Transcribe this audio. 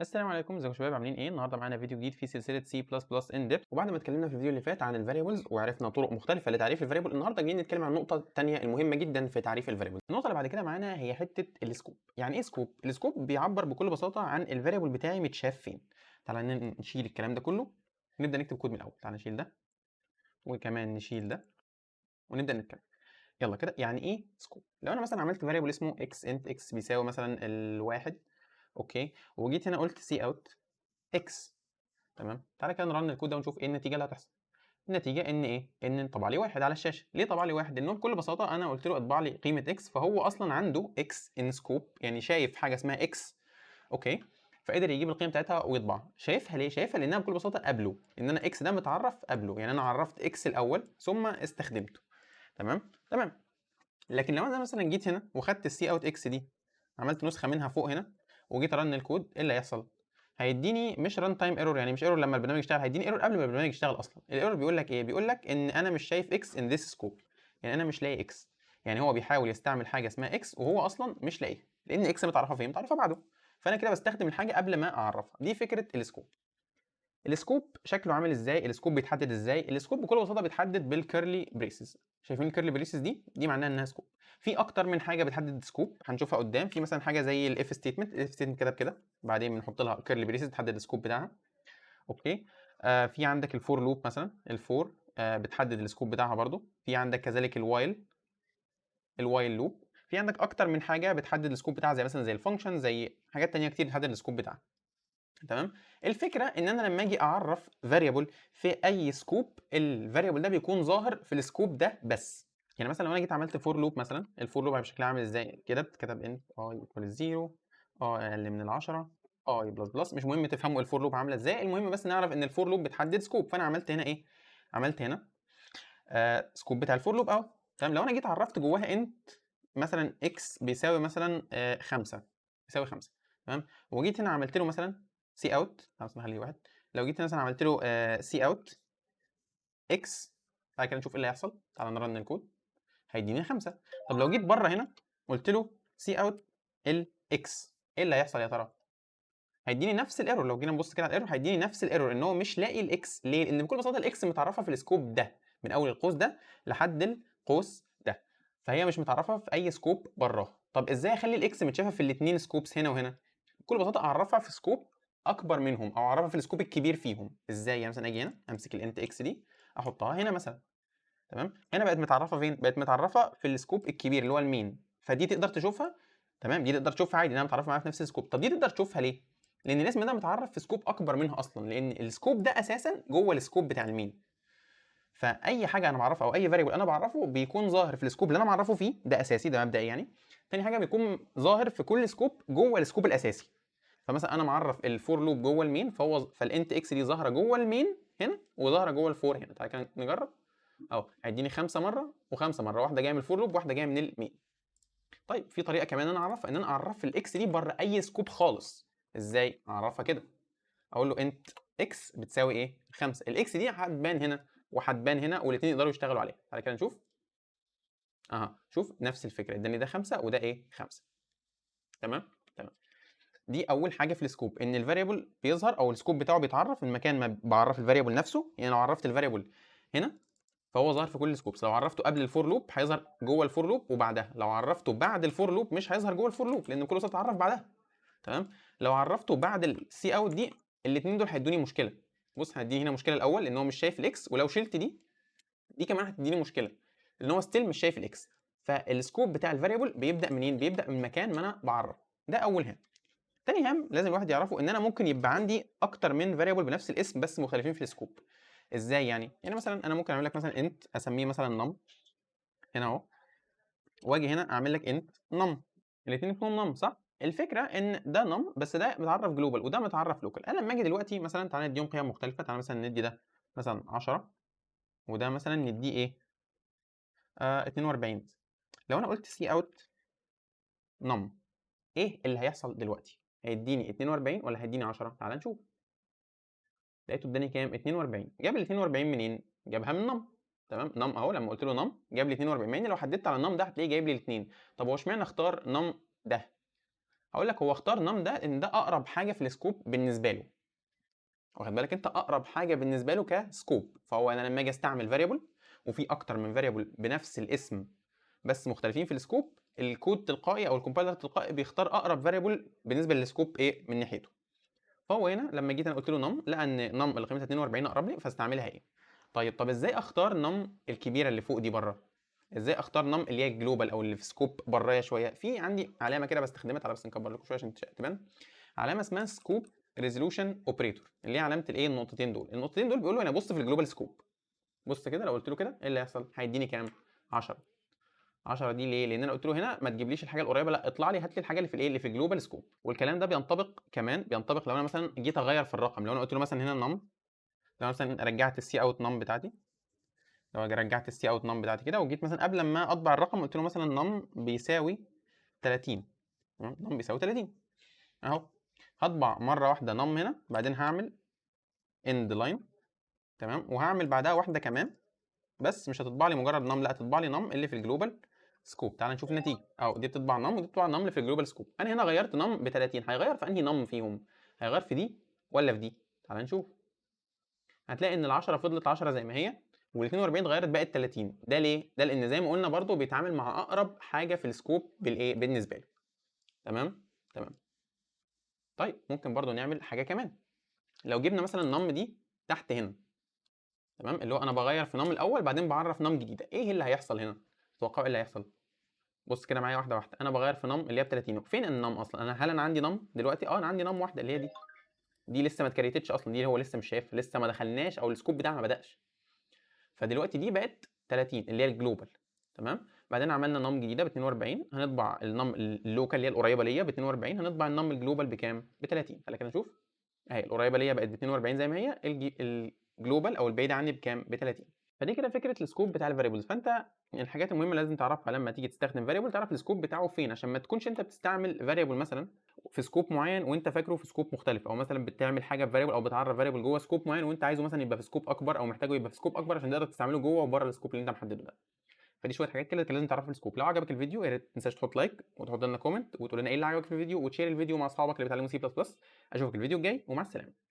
السلام عليكم، ازيكم يا شباب؟ عاملين ايه؟ النهارده معانا فيديو جديد في سلسلة C plus plus in depth. وبعد ما اتكلمنا في الفيديو اللي فات عن ال variables وعرفنا طرق مختلفة لتعريف ال variable، النهارده جايين نتكلم عن النقطة الثانية المهمة جدا في تعريف ال variable. النقطة اللي بعد كده معانا هي حتة ال scope. يعني ايه scope؟ ال scope بيعبر بكل بساطة عن ال variable بتاعي متشاف فين. تعالى نشيل الكلام ده كله، نبدا نكتب كود من الاول. تعالى نشيل ده وكمان نشيل ده ونبدا نتكلم. يلا كده، يعني ايه scope؟ لو انا مثلا عملت variable اسمه x int x بيساوي مثلا الواحد، okay، وجيت هنا قلت c out x، تمام. تعالى كده ن run الكود ده ونشوف ايه النتيجة اللي هتحصل. النتيجة ان ايه؟ ان طبع لي واحد على الشاشه. ليه طبع لي واحد؟ لانه بكل بساطة انا قلت له اطبع لي قيمة x، فهو اصلا عنده x in scope، يعني شايف حاجة اسمها x، okay، فقدر يجيب القيمة بتاعتها ويطبع. شايفها ليه؟ شايفها لانها بكل بساطة قبله، ان انا x ده متعرف قبله، يعني انا عرفت x الاول ثم استخدمته. تمام تمام. لكن لو انا مثلا جيت هنا وخدت ال c out x دي، عملت نسخه منها فوق هنا وجيت run الكود، ايه اللي هيحصل؟ هيديني مش run time error، يعني مش error لما البرنامج يشتغل، هيديني error قبل ما البرنامج يشتغل اصلا. ال error بيقول لك ايه؟ بيقول لك ان انا مش شايف x in this scope، يعني انا مش لاقي x، يعني هو بيحاول يستعمل حاجة اسمها x وهو اصلا مش لاقيها، لان x متعرفه فين؟ متعرفه بعده. فانا كده بستخدم الحاجة قبل ما اعرفها. دي فكرة ال scope. ال scope شكله عامل ازاي؟ ال scope بيتحدد ازاي؟ ال scope بكل بساطة بيتحدد بال curly braces. شايفين ال curly braces دي؟ دي معناها انها scope. في اكتر من حاجة بتحدد scope هنشوفها قدام. في مثلا حاجة زي ال if statement، ال if statement كده بكده، بعدين بنحط لها curly braces تحدد ال scope بتاعها، okay. في عندك ال for loop مثلا، ال for بتحدد ال scope بتاعها برضو. في عندك كذلك ال while، ال while loop. في عندك اكتر من حاجة بتحدد ال scope بتاعها، زي مثلا زي ال function، زي حاجات تانية كتير بتحدد ال scope بتاعها. تمام. الفكرة ان انا لما اجي اعرف variable في اي scope، ال variable ده بيكون ظاهر في ال scope ده بس. يعني مثلا لو انا جيت عملت for loop مثلا، ال for loop هيبقى شكلها عامل ازاي؟ كده بتتكتب int i equal 0، i اقل من ال10، i plus plus. مش مهم تفهموا ال for loop عامله ازاي، المهم بس نعرف ان ال for loop بتحدد scope. فانا عملت هنا ايه؟ عملت هنا scope بتاع ال for loop اهو. تمام. لو انا جيت عرفت جواها int مثلا x بيساوي مثلا 5، بيساوي 5، تمام، وجيت هنا عملت له مثلا c out، خلاص نخليه واحد. لو جيت مثلا عملت له c out x، تعالى كده نشوف ايه اللي هيحصل. تعالى ن run الكود، هيديني 5. طب لو جيت بره هنا قلت له c out ال x، ايه اللي هيحصل يا ترى؟ هيديني نفس ال error. لو جينا نبص كده على ال error هيديني نفس ال error، ان هو مش لاقي ال x. ليه؟ لان بكل بساطة ال x متعرفه في ال scope ده من اول القوس ده لحد القوس ده، فهي مش متعرفه في اي scope براها. طب ازاي اخلي ال x متشافه في الاثنين scopes هنا وهنا؟ بكل بساطة اعرفها في scope اكبر منهم، او اعرفها في ال scope الكبير فيهم. ازاي؟ يعني مثلا اجي هنا امسك ال int x دي احطها هنا مثلا، تمام. هنا بقت متعرفه فين؟ بقت متعرفه في ال scope الكبير اللي هو ال main، فدي تقدر تشوفها، تمام، دي تقدر تشوفها عادي لانها متعرفه معايا في نفس ال scope. طب دي تقدر تشوفها ليه؟ لان الاسم ده متعرف في scope اكبر منها اصلا، لان ال scope ده اساسا جوه ال scope بتاع ال main. فاي حاجة انا بعرفها او اي variable انا بعرفه بيكون ظاهر في ال scope اللي انا معرفة فيه، ده اساسي، ده مبدئي يعني. تاني حاجة بيكون ظاهر في كل scope جوه ال scope الاساسي. فمثلا انا معرف ال for loop جوه ال main، فال int x دي ظاهره جوه ال main هنا وظاهره جوه ال for هنا. تعالى كده نجرب اهو، هيديني 5 مرة و5 مره، واحدة جاية من ال for loop وواحدة جاية من ال main. طيب في طريقه كمان انا اعرفها، ان انا اعرف ال x دي بره اي scope خالص. ازاي اعرفها كده؟ اقول له int x بتساوي ايه؟ 5. ال x دي هتبان هنا وهتبان هنا والاثنين يقدروا يشتغلوا عليها. تعالى كده نشوف. اها، شوف نفس الفكرة، اداني ده 5 وده ايه؟ 5. تمام تمام. دي اول حاجة في ال scope، ان ال variable بيظهر او ال scope بتاعه بيتعرف من مكان ما بعرف ال variable نفسه. يعني لو عرفت ال variable هنا فهو ظاهر في كل ال scopes. لو عرفته قبل ال for loop هيظهر جوه ال for loop وبعدها، لو عرفته بعد ال for loop مش هيظهر جوه ال for loop لان كل اتعرف بعدها. تمام. لو عرفته بعد ال c out دي، الاثنين دول هيدوني مشكلة. بص هيديني هنا مشكلة الاول لان هو مش شايف ال x، ولو شلت دي كمان هتديني مشكلة لان هو still مش شايف ال x. فال scope بتاع ال variable بيبدا منين؟ بيبدا من مكان ما انا بعرف. ده اول هام. تاني هام لازم الواحد يعرفه، ان انا ممكن يبقى عندي اكتر من variable بنفس الاسم بس مختلفين في ال scope. ازاي يعني؟ يعني مثلا انا ممكن اعمل لك مثلا int اسميه مثلا num هنا اهو، واجي هنا اعمل لك int num، الاثنين اسمهم num صح؟ الفكرة ان ده num بس ده متعرف global وده متعرف local. انا لما اجي دلوقتي مثلا تعالى نديهم قيم مختلفة، تعالى مثلا ندي ده مثلا 10 وده مثلا نديه ايه؟ 42. لو انا قلت c out num، ايه اللي هيحصل دلوقتي؟ هيديني 42 ولا هيديني 10؟ تعال نشوف. لقيته اداني كام؟ 42. جاب ال 42 منين؟ جابها من num. تمام، num اهو، لما قلت له num جاب لي 42، مع اني لو حددت على ال num ده هتلاقيه جايب لي الاثنين. طب هو اشمعنى اختار num ده؟ هاقول لك هو اختار num ده لإن ده أقرب حاجة في الscope بالنسبة له. واخد بالك أنت؟ أقرب حاجة بالنسبة له كscope، فهو أنا لمّا آجي أستعمل variable وفي أكتر من variable بنفس الاسم بس مختلفين في الscope، الكود تلقائي أو الcompiler تلقائي بيختار أقرب variable بالنسبة للscope إيه، من ناحيته. فهو هنا لمّا جيت أنا قُلت له num، لقى إن num اللي قيمتها 42 أقرب لي فاستعملها هي. طيب، طب إزاي أختار num الكبيرة اللي فوق دي برّه؟ إزاي أختار num اللي هي الglobal أو اللي في scope برايا شوية؟ في عندي علامة كده باستخدمها، تعالَ بس نكبّر لكم شوية عشان تبان. علامة اسمها scope resolution operator، اللي هي علامة الإيه، النقطتين دول. النقطتين دول بيقولوا أنا بُص في الglobal scope. بُص كده، لو قُلت له كده إيه اللي هيحصل؟ هيدّيني كام؟ 10. 10 دي ليه؟ لإن أنا قُلت له هنا ما تجيبليش الحاجة القريبة، لأ، اطلع لي هات لي الحاجة اللي في الإيه، اللي في الglobal scope. والكلام ده بينطبق كمان، بينطبق لو أنا مثلًا جيت أغيّر في الرقم، لو أنا قُلت له مثلًا هنا num، لو مثلًا رجّعت الcout num بتاعتي، لو رجّعت الcout num بتاعتي كده وجيت مثلًا قبل أمّا أطبع الرقم قُلت له مثلًا num بيساوي 30، تمام؟ num بيساوي 30 أهو. هاطبع مرّة واحدة num هنا، بعدين هاعمل end line، تمام؟ وهاعمل بعدها واحدة كمان، بس مش هتطبع لي مجرد num، لأ، هتطبع لي num اللي في الglobal scope. تعالَ نشوف النتيجة، أهو دي بتطبع num ودي بتطبع num اللي في الglobal scope. أنا هنا غيّرت num ب30، هيغيّر في أنهي num فيهم؟ هيغيّر في دي والّا في دي؟ تعالَ نشوف. هتلاقي إن ال10 فضلت 10 زي ما هي، وال42 اتغيّرت بقت 30. ده ليه؟ ده لإن زي ما قُلنا برضه بيتعامل مع أقرب حاجة في الscope بالإيه، بالنسبة له. تمام؟ تمام. طيب، ممكن برضه نعمل حاجة كمان. لو جبنا مثلًا num دي تحت هنا، تمام؟ اللي هو أنا باغيّر في num الأول بعدين باعرّف num جديدة، إيه اللي هيحصل هنا؟ تتوقعوا إيه اللي هيحصل؟ بُص كده معايا واحدة واحدة، أنا باغيّر في num اللي هي ب30، فين الnum أصلًا؟ أنا هل أنا عندي num دلوقتي؟ آه، أنا عندي num واحدة اللي هي دي. دي لسه ما اتكريتتش أصلًا، دي هو لسه مش شايفها، لسه ما دخلناش أو الscope بتاعها ما بدأش. فدلوقتي دي بقت 30 اللي هي الglobal، تمام؟ بعدين عملنا num جديدة ب42، هنطبع الnum الlocal اللي هي القريبة ليّا ب42، هنطبع الnum الglobal بكام؟ ب30. تعالَ كده نشوف، أهي القريبة ليّا بقت ب42 زي ما هي، الglobal أو البعيدة عني بكام؟ ب30. فدي كده فكرة الscope بتاع الvariables. فأنت من الحاجات المهمة اللي لازم تعرفها لمّا تيجي تستخدم variable، تعرف الscope بتاعه فين، عشان ما تكونش أنت بتستعمل variable مثلًا في scope معين وأنت فاكره في scope مختلف، أو مثلًا بتعمل حاجة بvariable أو بتعرّف variable جوّه scope معين وأنت عايزه مثلًا يبقى في scope أكبر أو محتاجه يبقى في scope أكبر عشان تقدر تستعمله جوّه وبرّه الscope اللي أنت محدده ده. فدي شوية حاجات كده كان لازم تعرفها في الscope. لو عجبك الفيديو يا ريت ما تنساش تحط like وتحط لنا comment وتقول لنا إيه اللي عجبك في الفيديو وتشير الفيديو مع أصحابك اللي بيتعلموا C++. أشوفك الفيديو الجاي ومع السلامة.